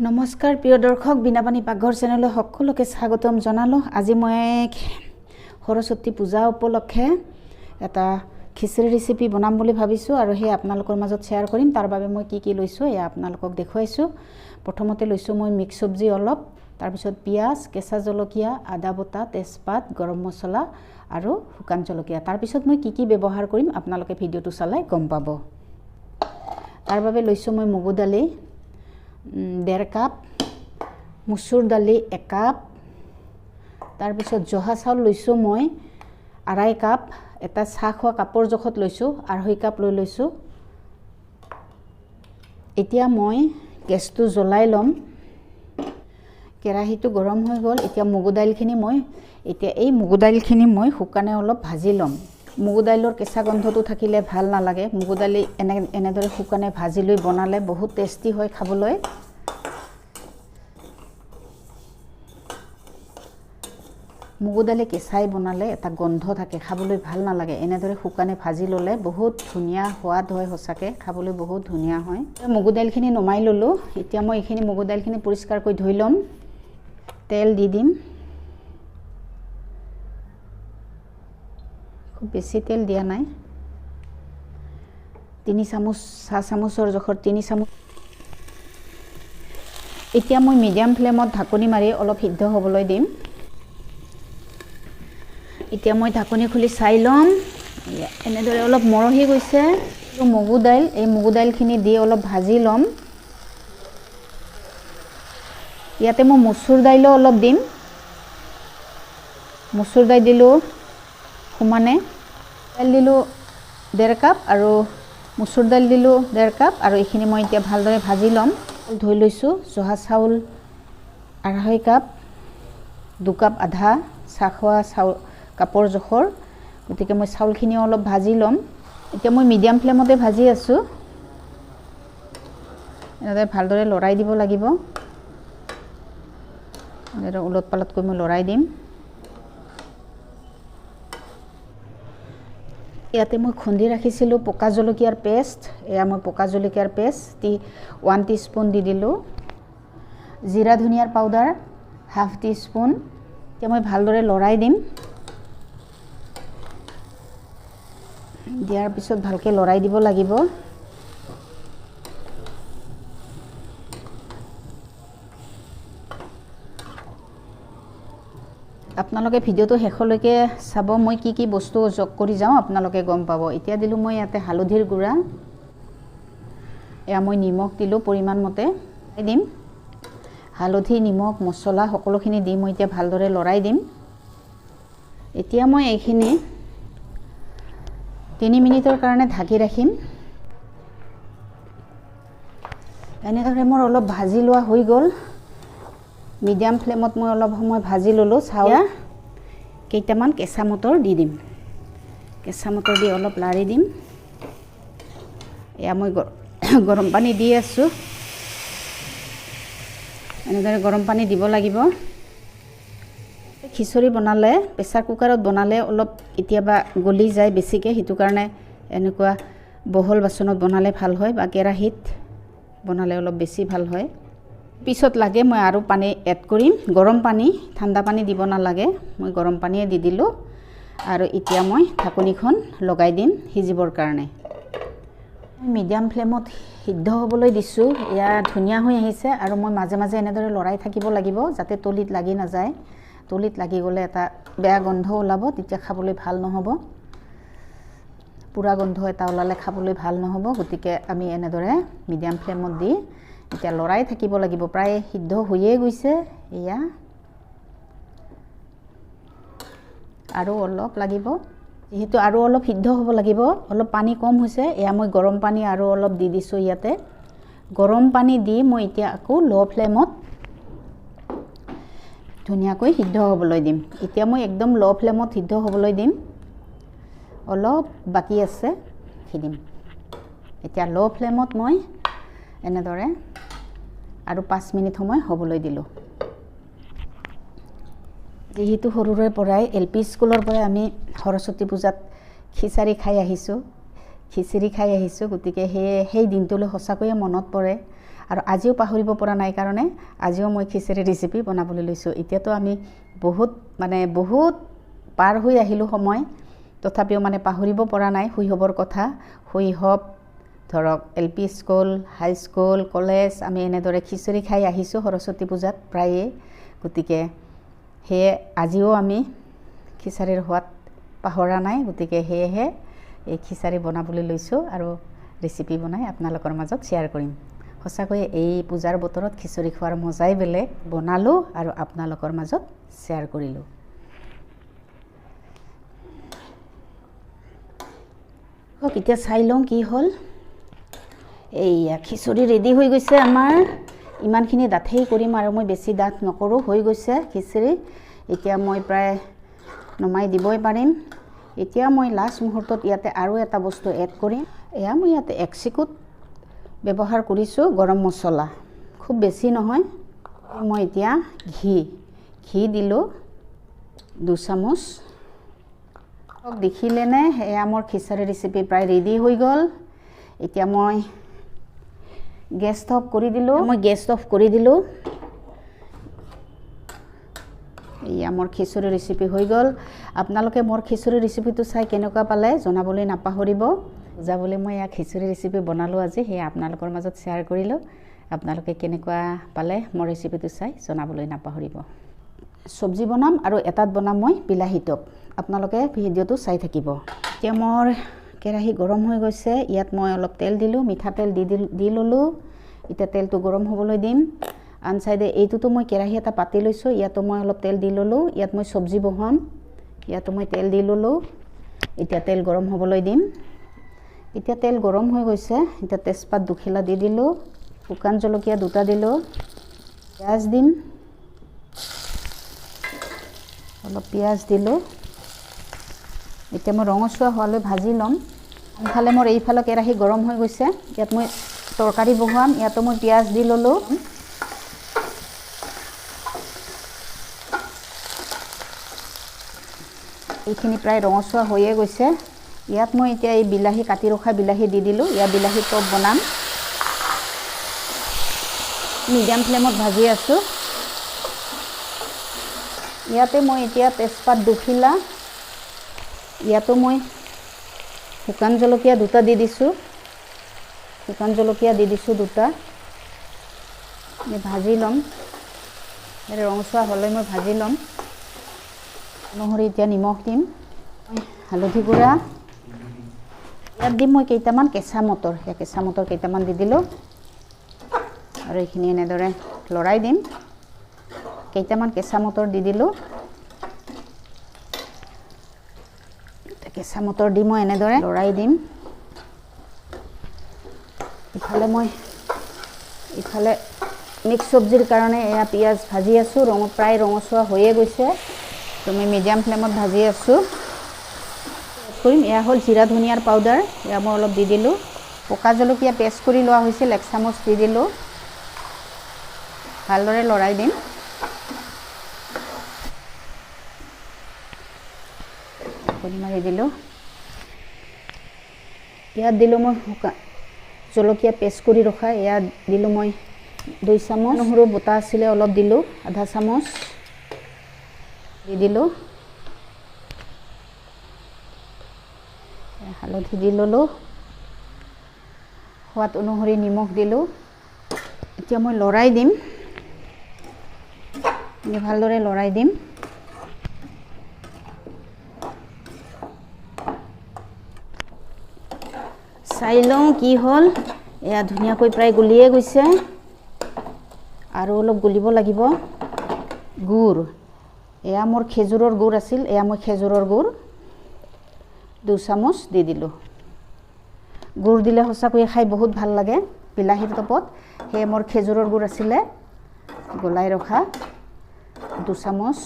নমস্কাৰ প্ৰিয় দৰ্শক, বীণাপাণি পাকঘৰ চেনেললৈ সকলোকে স্বাগতম জনালোঁ। আজি মই সৰস্বতী পূজা উপলক্ষে এটা খিচিৰি ৰেচিপি বনাম বুলি ভাবিছোঁ আৰু সেই আপোনালোকৰ মাজত শ্বেয়াৰ কৰিম। তাৰ বাবে মই কি কি লৈছোঁ এয়া আপোনালোকক দেখুৱাইছোঁ। প্ৰথমতে লৈছোঁ মই মিক্স চব্জি অলপ, তাৰপিছত পিঁয়াজ, কেঁচা জলকীয়া, আদা বটা, তেজপাত, গৰম মছলা আৰু শুকান জলকীয়া। তাৰপিছত মই কি কি ব্যৱহাৰ কৰিম আপোনালোকে ভিডিঅ'টো চালে গম পাব। তাৰ বাবে লৈছোঁ মই মগু দালি 1.5 কাপ, মচুৰ দালি 1 কাপ, তাৰপিছত জহা চাউল লৈছোঁ মই 2.5 কাপ, এটা চাহ খোৱা কাপৰ জোখত লৈছোঁ 2.5 কাপ লৈ লৈছোঁ। এতিয়া মই গেছটো জ্বলাই ল'ম। কেৰাহীটো গৰম হৈ গ'ল। এতিয়া মগু দাইলখিনি মই এতিয়া এই মগু দাইলখিনি মই শুকানে অলপ ভাজি ল'ম। মগু দাইলৰ কেঁচা গোন্ধটো থাকিলে ভাল নালাগে। মগু দালি এনেদৰে শুকানে ভাজি লৈ বনালে বহুত টেষ্টি হয় খাবলৈ। মগু দালি কেঁচাই বনালে এটা গোন্ধ থাকে, খাবলৈ ভাল নালাগে। এনেদৰে শুকানে ভাজি ল'লে বহুত ধুনীয়া সোৱাদ হয়, সঁচাকৈ খাবলৈ বহুত ধুনীয়া হয়। মগু দাইলখিনি নমাই ল'লোঁ। এতিয়া মই এইখিনি মগু দাইলখিনি পৰিষ্কাৰকৈ ধুই ল'ম। তেল দি দিম, খুব বেছি তেল দিয়া নাই, 3 চামুচ, চাহ চামুচৰ জোখৰ 3 চামুচ। এতিয়া মই মিডিয়াম ফ্লেমত ঢাকনি মাৰি অলপ সিদ্ধ হ'বলৈ দিম। এতিয়া মই ঢাকনি খুলি চাই ল'ম। এনেদৰে অলপ মৰহি গৈছে মগু দাইল। এই মগু দাইলখিনি দি অলপ ভাজি ল'ম। ইয়াতে মই মচুৰ দাইলো অলপ দিম। মচুৰ দাইল দিলোঁ সমানে, দাইল দিলোঁ 1.5 কাপ আৰু মচুৰ দাইল দিলোঁ 1.5 কাপ। আৰু এইখিনি মই এতিয়া ভালদৰে ভাজি ল'ম। ধুই লৈছোঁ জহা চাউল 2.5 কাপ, 2 কাপ আধা চাহ খোৱা চাউল কাপৰ জোখৰ। গতিকে মই চাউলখিনিও অলপ ভাজি ল'ম। এতিয়া মই মিডিয়াম ফ্লেমতে ভাজি আছোঁ। এনেদৰে ভালদৰে লৰাই দিব লাগিব। এনেদৰে ওলট পালটকৈ মই লৰাই দিম। ইয়াতে মই খুন্দি ৰাখিছিলোঁ পকা জলকীয়াৰ পেষ্ট। এয়া মই পকা জলকীয়াৰ পেষ্ট 1 টিস্পুন দি দিলোঁ। জিৰা ধনিয়াৰ পাউডাৰ 1/2 টিস্পুন। এতিয়া মই ভালদৰে লৰাই দিম। দিয়াৰ পিছত ভালকৈ লৰাই দিব লাগিব। আপোনালোকে ভিডিঅ'টো শেষলৈকে চাব, মই কি কি বস্তু যোগ কৰি যাওঁ আপোনালোকে গম পাব। এতিয়া দিলোঁ মই ইয়াতে হালধিৰ গুড়া, এয়া মই নিমখ দিলোঁ পৰিমাণ মতে দিম। হালধি, নিমখ, মছলা সকলোখিনি দি মই এতিয়া ভালদৰে লৰাই দিম। এতিয়া মই এইখিনি 3 মিনিটৰ কাৰণে ঢাকি ৰাখিম। এনেদৰে মোৰ অলপ ভাজি লোৱা হৈ গ'ল। মিডিয়াম ফ্লেমত মই অলপ সময় ভাজি ল'লোঁ। চাউল কেইটামান কেঁচা মটৰ দি দিম। কেঁচা মটৰ দি অলপ লাৰি দিম। এয়া মই গৰম পানী দি আছোঁ। এনেদৰে গৰম পানী দিব লাগিব। খিচৰি বনালে প্ৰেছাৰ কুকাৰত বনালে অলপ কেতিয়াবা গলি যায় বেছিকৈ, সেইটো কাৰণে এনেকুৱা বহল বাচনত বনালে ভাল হয় বা কেৰাহীত বনালে অলপ বেছি ভাল হয়। পিছত লাগে মই আৰু পানী এড কৰিম। গৰম পানী, ঠাণ্ডা পানী দিব নালাগে, মই গৰম পানীয়ে দি দিলোঁ। আৰু এতিয়া মই ঢাকনিখন লগাই দিম সিজিবৰ কাৰণে। মিডিয়াম ফ্লেমত সিদ্ধ হ'বলৈ দিছোঁ। এয়া ধুনীয়া হৈ আহিছে। আৰু মই মাজে মাজে এনেদৰে লৰাই থাকিব লাগিব যাতে তলিত লাগি নাযায়। তলিত লাগি গ'লে এটা বেয়া গোন্ধ ওলাব, তেতিয়া খাবলৈ ভাল নহ'ব। পুৰা গোন্ধ এটা ওলালে খাবলৈ ভাল নহ'ব। গতিকে আমি এনেদৰে মিডিয়াম ফ্লেমত দি এতিয়া লৰাই থাকিব লাগিব। প্ৰায় সিদ্ধ হৈয়ে গৈছে। এয়া আৰু অলপ লাগিব, যিহেতু আৰু অলপ সিদ্ধ হ'ব লাগিব, অলপ পানী কম হৈছে। এয়া মই গৰম পানী আৰু অলপ দি দিছোঁ ইয়াতে। গৰম পানী দি মই এতিয়া আকৌ ল' ফ্লেমত ধুনীয়াকৈ সিদ্ধ হ'বলৈ দিম। এতিয়া মই একদম ল' ফ্লেমত সিদ্ধ হ'বলৈ দিম। অলপ বাকী আছে, দিম। এতিয়া ল' ফ্লেমত মই এনেদৰে আৰু 5 মিনিট সময় হ'বলৈ দিলোঁ। যিহেতু সৰুৰে পৰাই এল পি স্কুলৰ পৰাই আমি সৰস্বতী পূজাত খিচাৰি খাই আহিছোঁ, খিচিৰি খাই আহিছোঁ, গতিকে সেই দিনটোলৈ সঁচাকৈয়ে মনত পৰে। আৰু আজিও পাহৰিব পৰা নাই কাৰণে আজিও মই খিচিৰি ৰেচিপি বনাবলৈ লৈছোঁ। এতিয়াতো আমি বহুত মানে বহুত পাৰ হৈ আহিলোঁ সময়, তথাপিও মানে পাহৰিব পৰা নাই শৈশৱৰ কথা। শৈশৱ ধৰক L P school, high school, college আমি এনেদৰে খিচিৰি খাই আহিছোঁ সৰস্বতী পূজাত প্ৰায়ে। গতিকে সেয়ে আজিও আমি খিচাৰীৰ সোৱাদ পাহৰা নাই, গতিকে সেয়েহে এই খিচাৰী বনাবলৈ লৈছোঁ আৰু ৰেচিপি বনাই আপোনালোকৰ মাজত শ্বেয়াৰ কৰিম। সঁচাকৈয়ে এই পূজাৰ বতৰত খিচৰি খোৱাৰ মজাই বেলেগ। বনালোঁ আৰু আপোনালোকৰ মাজত শ্বেয়াৰ কৰিলোঁ। এতিয়া চাই লওঁ কি হ'ল। এইয়া খিচৰি ৰেডি হৈ গৈছে আমাৰ। ইমানখিনি ডাঠেই কৰিম আৰু মই বেছি ডাঠ নকৰোঁ। হৈ গৈছে খিচিৰি। এতিয়া মই প্ৰায় নমাই দিবই পাৰিম। এতিয়া মই লাষ্ট মুহূৰ্তত ইয়াতে আৰু এটা বস্তু এড কৰিম। এয়া মই ইয়াতে এক চিকুট ব্যৱহাৰ কৰিছোঁ গৰম মছলা, খুব বেছি নহয়। মই এতিয়া ঘি দিলোঁ 2 চামুচ। দেখিলেনে এয়া মোৰ খিচাৰি ৰেচিপি প্ৰায় ৰেডি হৈ গ'ল। এতিয়া মই গেছ অফ কৰি দিলোঁ। মই গেছ অফ কৰি দিলোঁ। এয়া মোৰ খিচুৰি ৰেচিপি হৈ গ'ল। আপোনালোকে মোৰ খিচুৰি ৰেচিপিটো চাই কেনেকুৱা পালে জনাবলৈ নাপাহৰিব। যাবলৈ মই এয়া খিচুৰি ৰেচিপি বনালোঁ আজি, সেয়া আপোনালোকৰ মাজত শ্বেয়াৰ কৰিলোঁ। আপোনালোকে কেনেকুৱা পালে মোৰ ৰেচিপিটো চাই জনাবলৈ নাপাহৰিব। চব্জি বনাম আৰু এটাত বনাম মই বিলাহী টপ। আপোনালোকে ভিডিঅ'টো চাই থাকিব। এতিয়া মোৰ কেৰাহী গৰম হৈ গৈছে। ইয়াত মই অলপ তেল দিলোঁ, মিঠাতেল দি ল'লোঁ। এতিয়া তেলটো গৰম হ'বলৈ দিম। আন চাইডে এইটোতো মই কেৰাহী এটা পাতি লৈছোঁ, ইয়াতো মই অলপ তেল দি ল'লোঁ। ইয়াত মই চব্জি বহাম, ইয়াতো মই তেল দি ল'লোঁ। এতিয়া তেল গৰম হ'বলৈ দিম। এতিয়া তেল গৰম হৈ গৈছে। এতিয়া তেজপাত 2 খিলা দি দিলোঁ, শুকান জলকীয়া 2টা দিলোঁ, পিঁয়াজ দিম, অলপ পিঁয়াজ দিলোঁ। এতিয়া মই ৰঙচুৱা হোৱালৈ ভাজি ল'ম। ইফালে মোৰ এইফালে কেৰাহী গৰম হৈ গৈছে। ইয়াত মই তৰকাৰী বহুৱাম, ইয়াতো মই পিঁয়াজ দি ল'লোঁ। এইখিনি প্ৰায় ৰঙচুৱা হৈয়ে গৈছে। ইয়াত মই এতিয়া এই বিলাহী কাটি ৰখা বিলাহী দি দিলোঁ। ইয়াত বিলাহী টপ বনাম। মিডিয়াম ফ্লেমত ভাজি আছোঁ। ইয়াতে মই এতিয়া তেজপাত 2 খিলা, ইয়াতো মই শুকান জলকীয়া 2টা দি দিছোঁ। শুকান জলকীয়া দি দিছোঁ 2টা। ভাজি ল'ম, ৰঙচুৱা হ'লে মই ভাজি ল'ম। অনুসৰি এতিয়া নিমখ দিম, হালধি গুড়া ইয়াত দিম। মই কেইটামান কেঁচা মটৰ, সেয়া কেঁচা মটৰ কেইটামান দি দিলোঁ আৰু এইখিনি এনেদৰে লৰাই দিম। কেইটামান কেঁচা মটৰ দি দিলোঁ। কেঁচা মটৰ দি মই এনেদৰে লৰাই দিম। ইফালে মই ইফালে মিক্স চব্জিৰ কাৰণে এয়া পিঁয়াজ ভাজি আছোঁ। প্ৰায় ৰঙচুৱা হৈয়ে গৈছে। তো মই মিডিয়াম ফ্লেমত ভাজি আছোঁ। কৰিম এয়া হ'ল জিৰা ধনিয়াৰ পাউডাৰ, এয়া মই অলপ দি দিলোঁ। পকা জলকীয়া পেষ্ট কৰি লোৱা হৈছিল, 1 চামুচ দি দিলোঁ। ভালদৰে লৰাই দিম। মাৰি দিলোঁ। ইয়াত দিলোঁ মই শুকান জলকীয়া পেষ্ট কৰি ৰখা, ইয়াত দিলোঁ মই 2 চামুচ। নহৰু বটা আছিলে অলপ দিলোঁ, আধা চামুচ দি দিলোঁ। হালধি দি ল'লোঁ, সোৱাদ অনুসৰি নিমখ দিলোঁ। এতিয়া মই লৰাই দিম, ভালদৰে লৰাই দিম। চাই লওঁ কি হ'ল। এয়া ধুনীয়াকৈ প্ৰায় গলিয়ে গৈছে, আৰু অলপ গলিব লাগিব। গুড়, এয়া মোৰ খেজুৰৰ গুড় আছিল, এয়া মই খেজুৰৰ গুড় 2 চামুচ দি দিলোঁ। গুড় দিলে সঁচাকৈয়ে খাই বহুত ভাল লাগে বিলাহীৰ টপত। সেয়ে মোৰ খেজুৰৰ গুড় আছিলে গলাই ৰখা, 2 চামুচ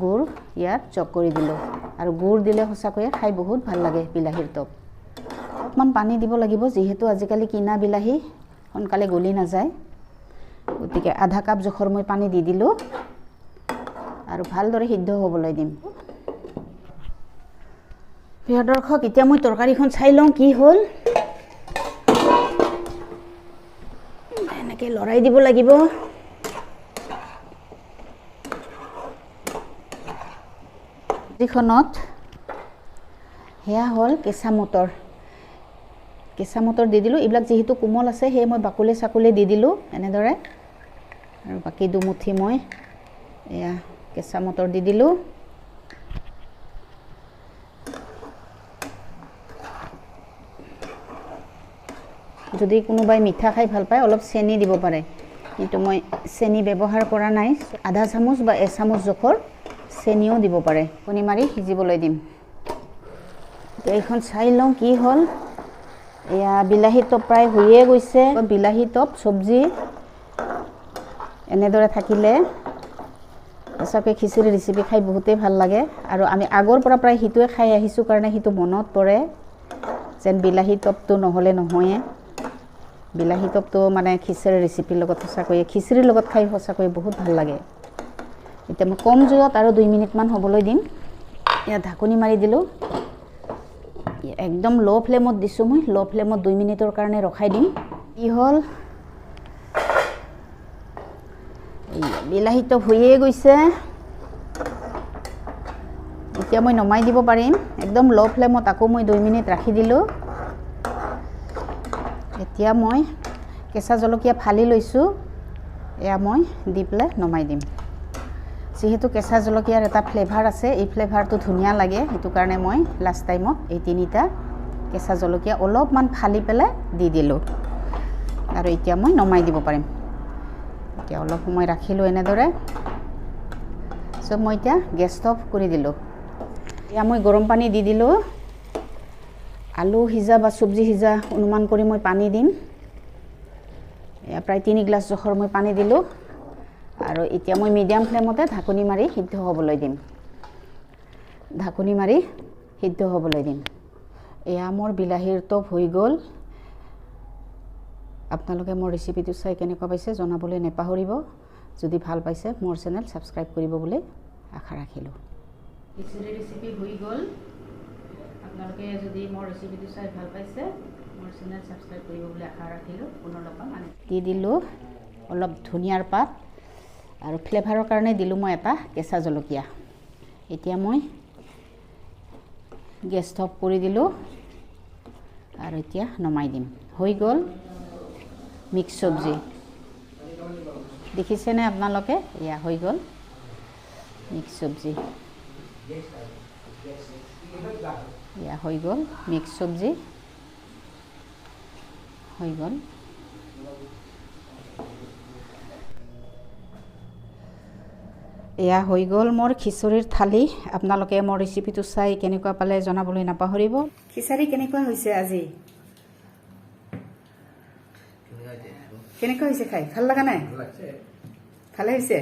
গুড় ইয়াত যোগ কৰি দিলোঁ। আৰু গুড় দিলে সঁচাকৈয়ে খাই বহুত ভাল লাগে বিলাহীৰ টপ। অলপমান পানী দিব লাগিব, যিহেতু আজিকালি কিনা বিলাহী সোনকালে গলি নাযায়। গতিকে আধা কাপ জোখৰ মই পানী দি দিলোঁ আৰু ভালদৰে সিদ্ধ হ'বলৈ দিম। প্ৰিয় দৰ্শক, এতিয়া মই তৰকাৰীখন চাই লওঁ কি হ'ল। লৰাই দিব লাগিব। যিখনত সেয়া হ'ল কেঁচা মটৰ, কেঁচা মটৰ দি দিলোঁ। এইবিলাক যিহেতু কোমল আছে সেয়ে মই বাকলি চাকলি দি দিলোঁ এনেদৰে। আৰু বাকী দুমুঠি মই এয়া কেঁচা মটৰ দি দিলোঁ। যদি কোনোবাই মিঠা খাই ভাল পায় অলপ চেনি দিব পাৰে, কিন্তু মই চেনি ব্যৱহাৰ কৰা নাই। আধা চামুচ বা এচামুচ জোখৰ চেনিও দিব পাৰে। কণী মাৰি সিজিবলৈ দিম। এইখন চাই লওঁ কি হ'ল। এয়া বিলাহী টপ প্ৰায় হৈয়ে গৈছে। বিলাহী টপ চব্জি এনেদৰে থাকিলে সঁচাকৈ খিচিৰি ৰেচিপি খাই বহুতেই ভাল লাগে। আৰু আমি আগৰ পৰা প্ৰায় সেইটোৱে খাই আহিছোঁ কাৰণে সেইটো মনত পৰে যেন বিলাহী টপটো নহ'লে নহয়ে। বিলাহী টপটো মানে খিচিৰি ৰেচিপিৰ লগত সঁচাকৈয়ে খিচিৰিৰ লগত খাই সঁচাকৈয়ে বহুত ভাল লাগে। এতিয়া মই কম জুইত আৰু 2 মিনিটমান হ'বলৈ দিম। ইয়াত ঢাকনি মাৰি দিলোঁ। একদম ল' ফ্লেমত দিছোঁ মই। ল' ফ্লেমত 2 মিনিটৰ কাৰণে ৰখাই দিম। কি হ'ল, বিলাহী টপ হৈয়ে গৈছে। এতিয়া মই নমাই দিব পাৰিম। একদম ল' ফ্লেমত আকৌ মই 2 মিনিট ৰাখি দিলোঁ। এতিয়া মই কেঁচা জলকীয়া ফালি লৈছোঁ, এয়া মই দি পেলাই নমাই দিম। যিহেতু কেঁচা জলকীয়াৰ এটা ফ্লেভাৰ আছে, এই ফ্লেভাৰটো ধুনীয়া লাগে, সেইটো কাৰণে মই লাষ্ট টাইমত এই 3টা কেঁচা জলকীয়া অলপমান ফালি পেলাই দি দিলোঁ। আৰু এতিয়া মই নমাই দিব পাৰিম। এতিয়া অলপ সময় ৰাখিলোঁ এনেদৰে। চ' মই এতিয়া গেছ অফ কৰি দিলোঁ। এতিয়া মই গৰম পানী দি দিলোঁ। আলু সিজা বা চব্জি সিজা অনুমান কৰি মই পানী দিম। এয়া প্ৰায় 3 গ্লাছ জোখৰ মই পানী দিলোঁ। আৰু এতিয়া মই মিডিয়াম ফ্লেমতে ঢাকনি মাৰি সিদ্ধ হ'বলৈ দিম। ঢাকনি মাৰি সিদ্ধ হ'বলৈ দিম। এয়া মোৰ বিলাহীৰ টপ হৈ গ'ল। আপোনালোকে মোৰ ৰেচিপিটো চাই কেনেকুৱা পাইছে জনাবলৈ নেপাহৰিব। যদি ভাল পাইছে মোৰ চেনেল ছাবস্ক্ৰাইব কৰিব বুলি আশা ৰাখিলোঁ। খিচিৰি ৰেচিপি হৈ গ'ল। আপোনালোকে যদি মোৰ ৰেচিপিটো চাই ভাল পাইছে মোৰ চেনেল ছাবস্ক্ৰাইব কৰিব বুলি আশা ৰাখিলোঁ। পুনৰ লগ পাম। দি দিলোঁ অলপ ধনিয়াৰ পাত আৰু ফ্লেভাৰৰ কাৰণে দিলোঁ মই এটা কেঁচা জলকীয়া। এতিয়া মই গেছ অফ কৰি দিলোঁ আৰু এতিয়া নমাই দিম। হৈ গ'ল মিক্স চব্জি। দেখিছেনে আপোনালোকে? এয়া হৈ গ'ল মিক্স চব্জি। এয়া হৈ গ'ল মিক্স চব্জি হৈ গ'ল। এয়া হৈ গ'ল মোৰ খিচুৰিৰ থালি। আপোনালোকে মোৰ ৰেচিপিটো চাই কেনেকুৱা পালে জনাবলৈ নাপাহৰিব। খিচাৰি কেনেকুৱা হৈছে আজি? কেনেকুৱা হৈছে খাই? ভাল লগা নাই? ভালে হৈছে।